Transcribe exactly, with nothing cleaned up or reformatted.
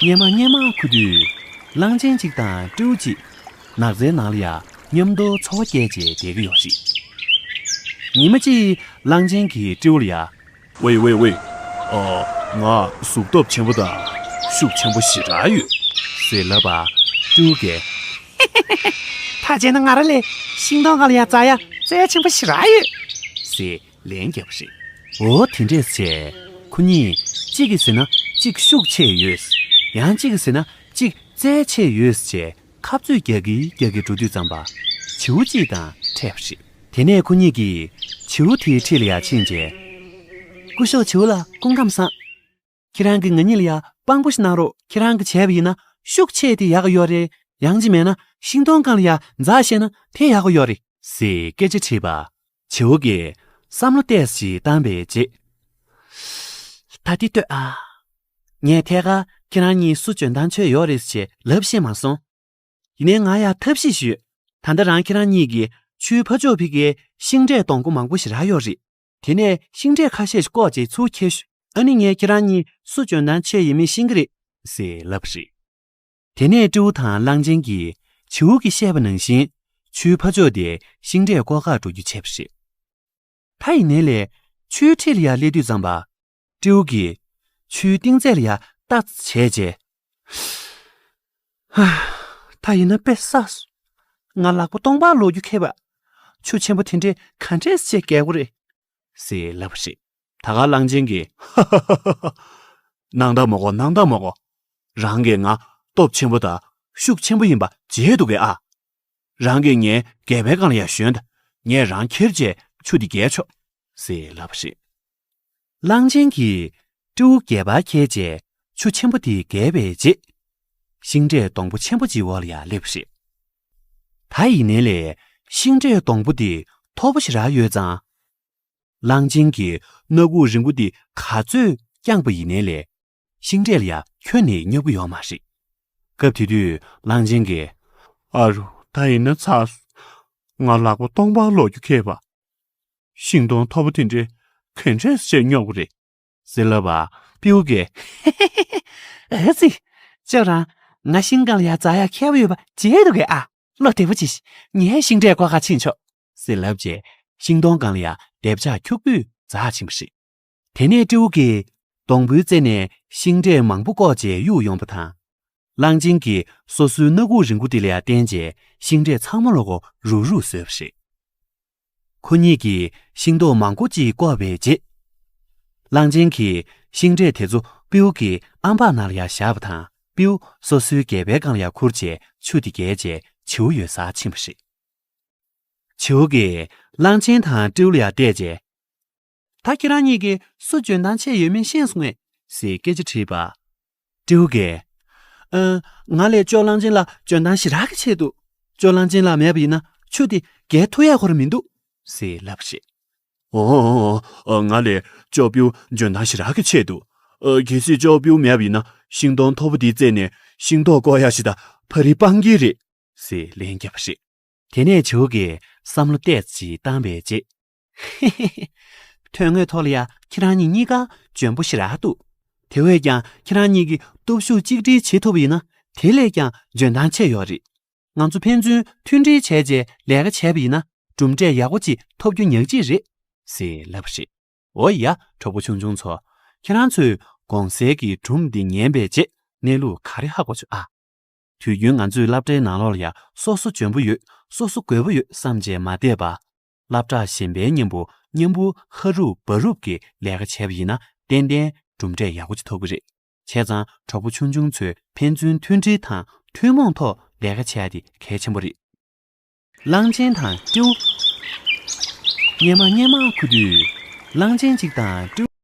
སྔོན་མ་སྔོན་མ་ཁུ་དུས། གླང་ཆེན་གཅིག་དང་སྤྲེའུ་གཅིག་ནགས་ཚལ་ནང་ལ་ཡ་མཉམ་དུ་འཚོ་བ་སྐྱེལ་བྱས་བསྡད་ཀྱི་ཡོད་རེད། ཉི་མ་གཅིག་གླང་ཆེན་གྱིས་སྤྲེའུ་ལ་ཡ། ཝེ་ཝེ་ཝེ། ཨ། ང་གཟུགས་སྟོབས་ཆེན་པོ་དང་ཤུགས་ཆེན་པོ་ཞེ་དྲག་ཡོད། ཟེར་ལབ་པ། སྤྲེའུ་གིས། ད་བྱས་ན་ང་རང་ལས་ཤིང་སྡོང་སྒང་ལ་ཡ་འཛེག་ཡ་རྩལ་ཆེན་པོ་ཞེ་དྲག་ཡོད། ཟེར་ལན་བརྒྱབ་པ་རེད། འོ་དེ་འདྲས་བྱས། ཁོ་གཉིས་གཅིག་གིས་ཟེར་ན་གཅིག་ཤུགས་ཆེ་ཡོད། ཡང་གཅིག་གིས་ཟེར་ན་གཅིག་རྩལ་ཆེ་ཡོད་ཅེས་ཁ་རྩོད་རྒྱག་གིན་རྒྱག་གིན་འགྲོ་དུས་ཙམ་པ། བྱིའུ་གཅིག་དང་འཕྲད་པ་རེད། དེ་ནས་ཁོ་གཉིས་ཀྱིས་བྱིའུ་དེའི་འཁྲིས་ལ་ཡར་ཕྱིན་རྗེས། སྐུ་ཞབས་བྱིའུ་ལགས་སྐུ་ཁམས་བཟང་། ཁྱེད་རང་གིས་ང་གཉིས་ལ་ཡ་དཔང་པོ་ཞིག་གནང་རོགས། ཁྱེད་རང་གིས་བྱས་པ་ཡིན་ན་ཤུགས་ཆེ་དེ་ཡག་གི་ཡོད་རེད། ཡང་གཅིག་མེད་ན་ཤིང་སྡོང་སྒང་ལ་ཡ་འཛེག་ཤེས་ན་དེ་ཡག་གི་ཡོད་རེད། ཟེར་སྐད་ཆ་དྲིས་པ། བྱིའུ་གིས་བསམ་བློ་ཏོག་ཙམ་ཞིག་བཏང་བའི་རྗེས། ད་འདི་ལྟོས་ཨ། ངས་ཐད་ཀར་ཁྱེད་རང་གཉིས་སུ་འཇོན་ཐང་ཆེ་ཡོད་རེད་ཅེས་ལབ་ཤེས་མ་སོང་། ཡིན་ནའི་ང་ཡ་ཐབས་ཤེས་ཞུས། ད་ལྟ་རང་ཁྱེད་རང་གཉིས་ཀྱིས་ཆུའི་ཕར་ཕྱོགས་ཕ་གིའི་ཤིང་འབྲས་སྡོང་པོ་མང་པོ་ཞེ་དྲག་ཡོད་རེད། དེ་ནས་ཤིང་འབྲས་ཁ་ཤས་ཤིག་བཀོག་བྱས་ཚུར་ཁྱེར་ཤོག། ཨ་ནི་ངས་ཁྱེད་རང་གཉིས་སུ་འཇོན་ཐང་ཆེ་ཡིན་མིན་ཤེས་ཀྱི་རེད། ཟེར་ལབ་པ་རེད། དེ་ནས་སྤྲེའུ་དང་གླང་ཆེན་གྱིས་བྱིའུ་གིས་བཤད་པ་ནང་བཞིན་ཆུའི་ཕར་ཕྱོགས་དེ་ཤིང་འབྲས་བཀོག་གར་འགྲོ་རྒྱུ་བྱས་པ་རེད། ད་ཡིན་ནའི་ལས་ཆུའི་འཁྲིས་ལ་ཡར་སླེབས་དུས་ཙམ་པ། སྤྲེའུ་གིས་ཆུའི་གཏིང་ཚད་ལ་ཡར་ལྟ་ཙམ་བྱས་རྗེས། ཧ། ད་ཡིན་ན་དཔེ་བསགས་སོང་། ང་ལག་པ་སྟོང་པར་ལོག་རྒྱུ་ཁེལ་བ། ཆུ་ཆེན་པོ་དེ་འདྲས་ག་འདྲས་བྱས་བརྒལ་དགོས་རེད། ཟེར་ལབ་པ་རེད། ད་ག་གླང་ཆེན་གྱིས། ཧ་ཧ་ཧ་ཧ། སྣང་དག་མ་དགོས། སྣང་དག་མ་དགོས། རང་གིས་ང་སྟོབས་ཆེན་པོ་དང་ཤུགས་ཆེན་པོ་ཡིན་པ་བརྗེད་འདུག་གས་ཨ། རང་གིས་ངའི་སྒལ་པའི་སྒང་ལ་ཡར་ཞོན་དང་། ངས་རང་ཁྱེར་བྱས་ཆུ་དེ་བརྒལ་ཆོག། ཟེར་ལབ་པ་རེད། གླང་ཆེན་གྱིས་སྤྲེའུ་སྒལ་པར་འཁྱེར་བྱས་ཆུ་ཆེན་པོ་དེ་བརྒལ་བའི་རྗེས། ཤིང་འབྲས་སྡོང་པོ་ཆེན་པོ་གཅིག་འོག་ལ་ཡར་སླེབས་པ་རེད། ད་ཡིན་ནའི་ལས་ཤིང་འབྲས་སྡོང་པོ་དེ་མཐོ་པོ་ཞེ་དྲག་ཡོད་ཙང་། གླང་ཆེན་གྱིས་སྣ་ཁུག་རིང་པོ་དེ་ག་ཚོད་བརྐྱངས་པ་ཡིན་ནའི་ལས། ཤིང་འབྲས་ལ་ཡ་ཁྱོན་ནས་སྙོབ་ཀྱི་ཡོད་མ་རེད། སྐབས་དེ་དུས་གླང་ཆེན་གྱིས། ཨ་རོ། ད་ཡིན་ན་ཚར་སོང་། ང་ལག་པ་སྟོང་པར་ལོག་རྒྱུ་ཁེལ་བ། ཤིང་སྡོང་མཐོ་པོ་དེ་འདྲས་ག་འདྲས་བྱས་སྙོབ་དགོས་རེད། ཟེར་ལབ་པ། སྤྲེའུ་གིས། ཨ་ཙི། ཁྱོད་རང་ང་ཤིང་སྒང་ལ་ཡ་འཛེག་ཡ་མཁས་པོ་ཡོད་པ་བརྗེད་འདུག་གས་ཨ། བློ་བདེ་པོ་བྱེད་ཤིག། ངས་ཤིང་འབྲས་བཀོག་གར་ཕྱིན་ཆོག། ཟེར་ལབ་བྱས་ཤིང་སྡོང་སྒང་ལ་ཡ་རྡེབ་ཆག་འཁྱུག་པོས་འཛེག་ཕྱིན་པ་རེད། དེ་ནས་སྤྲེའུ་གིས་སྡོང་པོའི་རྩེ་ནས་ཤིང་འབྲས་མང་པོ་བཀོག་བྱས་གཡུགས་ཡོང་པ་དང་། གླང་ཆེན་གྱིས་སོ་སོའི་སྣ་ཁུག་རིང་པོ་དེ་ལ་ཡ་བརྟེན་བྱས་ཤིང་འབྲས་ཚང་མ་ལོ་གོ་རུག་རུག་བཟོས་པ་རེད། ཁོ་གཉིས་ཀྱིས་ཤིང་ཏོག་མང་པོ་ཅིག་བཀོག་པའི་རྗེས། གླང་ཆེན་གྱིས་ཤིང་འབྲས་དེ་ཚོ་སྤྲེའུ་གི་ཨམ་ཕྲག་ནང་ལ་ཡ་བཞག་པ་དང་། སྤྲེའུ་སོ་སོའི་སྒལ་པའི་སྒང་ལ་ཡ་ཁུར་བྱས་ཆུ་དེ་བརྒལ་བྱས་བྱིའུ་ཡོད་སར་ཕྱིན་པ་རེད། བྱིའུ་གིས་གླང་ཆེན་དང་སྤྲེའུ་ལ་ཡ་བལྟས་བྱས། ད་ཁྱེད་རང་གཉིས་ཀྱིས་སུ་འཇོན་ཐང་ཆེ་ཡོད་མེད་ཤེས་སོང་ངས། ཟེར་སྐད་ཆ་དྲིས་པ། སྤྲེའུ་གིས། ཨ། ང་ལས་ཅོག་གླང་ཆེན་ལགས་འཇོན་ཐང་ཞེ་དྲག་གི་ཆེ་འདུག། ཅོག་གླང་ཆེན་ལགས་མེད་པ་ཡིན་ན་ཆུ་དེ་བརྒལ་ཐུབ་ཡག་ཁོ་རང་མི་འདུག། ཟེར་ལབ་པ་རེད། ཨོ། ཨོ། ཨོ། ང་ལས་ཅོག་སྤྲེའུ་འཇོན་ཐང་ཞེ་དྲག་གི་ཆེ་འདུག། ཨ། གལ་སྲིད་ཅོག་སྤྲེའུ་མེད་པ་ཡིན་ན་ཤིང་སྡོང་མཐོ་པོ་དེའི་རྩེ་ནས་ཤིང་ཏོག་བཀོག་ཡག་ཞིག་དང་ཕ་རི་སྤང་གི་རེད། ཟེར་ལན་བརྒྱབ་པ་རེད། དེ་ནས་བྱིའུ་གིས་བསམ་བློ་ཏོག་ཙམ་བཏང་བའི་རྗེས། ཧེ་ཧེ་ཧེ། དོན་དངོས་ཐོག་ལ་ཡ་ཁྱེད་རང་གཉིས་གཉིས་ཀ་འཇོན་པོ་ཞེ་དྲག་འདུག། དེ་བས་ཀྱང་ཁྱེད་རང་གཉིས་ཀྱིས་སྟོབས་ཤུགས་གཅིག་སྒྲིལ་བྱེད་ཐུབ་པ་ཡིན་ན་དེ་ལས་ཀྱང་འཇོན་ཐང་ཆེ་ཡོད་རེད། ང་ཚོ་ཕན་ཚུན་མཐུན་སྒྲིལ་བྱས་རྗེས་ལས་ཀ་བྱས་པ་ཡིན་ན་གྲུབ་འབྲས་ཡག་པོ་ཅིག་ཐོབ་རྒྱུ་ཉག་གཅིག་རེད། ཟེར་ལབ་པ་རེད། འོ་ཡ། གྲོགས་པོ་ཆུང་ཆུང་ཚོ། ཁྱེད་རང་ཚོས་གོང་གསལ་གྱི་སྒྲུང་འདི་ཉན་པའི་རྗེས་གནས་ལུགས་ག་རེ་ཧ་གོ་བྱུང་ཨ། དུས་རྒྱུན་ང་ཚོའི་སློབ་གྲྭའི་ནང་ལོགས་ལ་ཡ་སོ་སོ་འཇོན་པོ་ཡོད། སོ་སོ་རྒོད་པོ་ཡོད་བསམ་བྱས་མ་བསྡད་པ། སློབ་གྲྭ་གཞན་པའི་མཉམ་པོ་མཉམ་པོ་ཧ་རུབ་བ་རུབ་ཀྱིས་ལས་ཀ་བྱས་པ་ཡིན་ན་ཏན་ཏན་གྲུབ་འབྲས་ཡག་པོ་ཅིག་ཐོབ་ཀྱི་རེད། བྱས་ཙང་གྲོགས་པོ་ཆུང་ཆུང་ཚོས་ཕན་ཚུན་མཐུན་སྒྲིལ་དང་ཐུན་མོང་ཐོག་ལས་ཀ་བྱེད་ཡ་དེ་གལ་ཆེན་པོ་རེད། གླང་ཆེན་དང་སྤྲེའུ། སྔོན་མ་སྔོན་མ་ཁུ་དུས། གླང་ཆེན་གཅིག་དང་སྤྲེའུ།